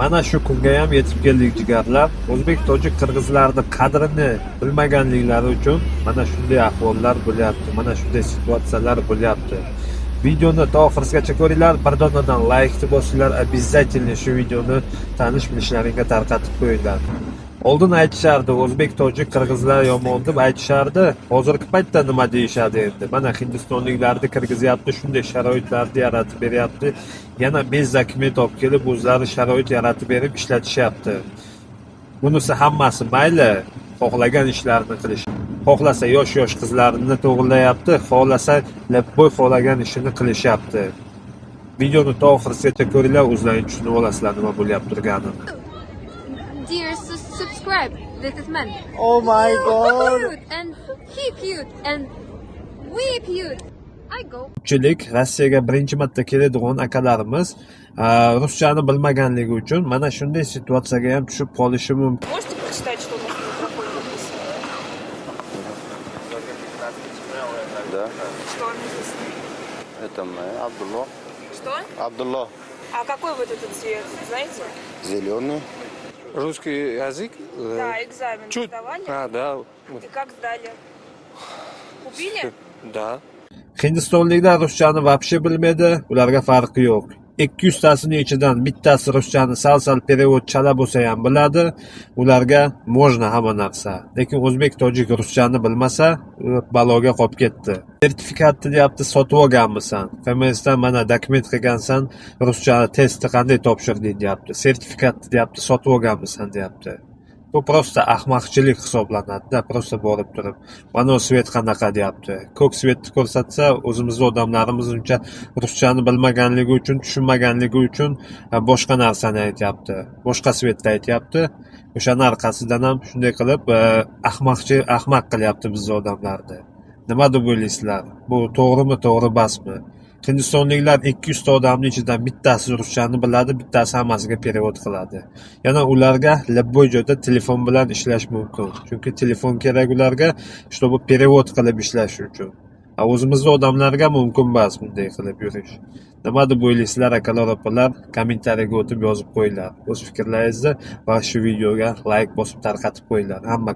Mana shu kunga ham yetib keldik, jigarlar. O'zbek, tojik, qirg'izlarni qadrini bilmaganliklari uchun mana shunday ahvollar bo'lyapti, mana shunday situatsiyalar bo'lyapti. Videoni to oxirigacha ko'ringlar, bir donadan laykni bosinglar, обязательно shu videoni tanish bilishlaringga tarqatib qo'yinglar. Oldin aytishardi, o'zbek, tojik, qirg'izlar yomon deb aytishardi. Hozirgi paytda nima deyishadi endi? Mana hindistonliklarni kirgizyapti, shunday sharoitlarni yaratib beryapti. Yana без документ olib kelib, o'zlari sharoit yaratib berib ishlatishyapti. Bunisi hammasi mayli, xohlagan ishlarini qilish. Xohlasa yosh-yosh qizlarni to'g'rilayapti, xohlasa любой xohlagan ishini qilishyapti. Videoni to oxirigacha ko'ringlar, o'zlaring tushunib olasizlar nima bo'lyapti turganini. Dear subscribe, this is man. Oh my You God. cute and he cute and we cute. I go. Ko'pchilik Rossiyaga birinchi marta keladigan akalarimiz ruschani bilmaganligi uchun mana shunday situatsiyaga ham tushib qolishi mumkin. Можете прочитать, что у нас на микрофоне написано? Да, Что написано? Это мы, Абдулло. Что? Абдулло. А какой вот этот цвет, знаете? Зеленый. Русский язык? Да, экзамен Чуть. сдавали? А, да. И как сдали? Купили? Да. Hindistonliklar ruschani вообще bilmaydi, ularga farqi yo'q. 200 tasini ichidan bittasi ruschani sal-sal перевод chala bo'lsa ham biladi, ularga можно hamma narsa. Lekin o'zbek, tojik ruschani bilmasa, u baloga qolib ketdi. Sertifikatni, deyapti, sotib olganmisan? ФМС dan mana документ qilgansan, ruschani testni qanday topshirding, deyapti. Sertifikatni, deyapti, sotib olganmisan, deyapti. Bu просто ahmoqchilik hisoblanadi-da, просто borib turib. Mana свет qanaqa, deyapti. Ko'k свет ni ko'rsatsa, o'zimizni odamlarimiz uncha ruschani bilmaganligi uchun, tushunmaganligi uchun boshqa narsani aytyapti. Boshqa свет ni aytyapti. O'shani orqasidan ham shunday qilib ahmoqchi ahmaq qilyapti bizni odamlarni. Nima deb o'ylaysizlar? Bu to'g'rimi, to'g'ri emasmi? Hindistonliklar 200 ta odamni ichidan bittasi ruschani biladi, bittasi hammasiga перевод qiladi. Yana ularga любой joyda telefon bilan ishlash mumkin. Chunki telefon kerak ularga, чтобы перевод qilib ishlash uchun. A o'zimizni odamlarga mumkin emas bunday qilib yurish. Nima deb o'ylaysizlar, akalar, opalar? Kommentariyaga o'tib yozib qo'yinglar. O'z fikrlaringizni va shu videoga layk bosib tarqatib qo'yinglar. Hamma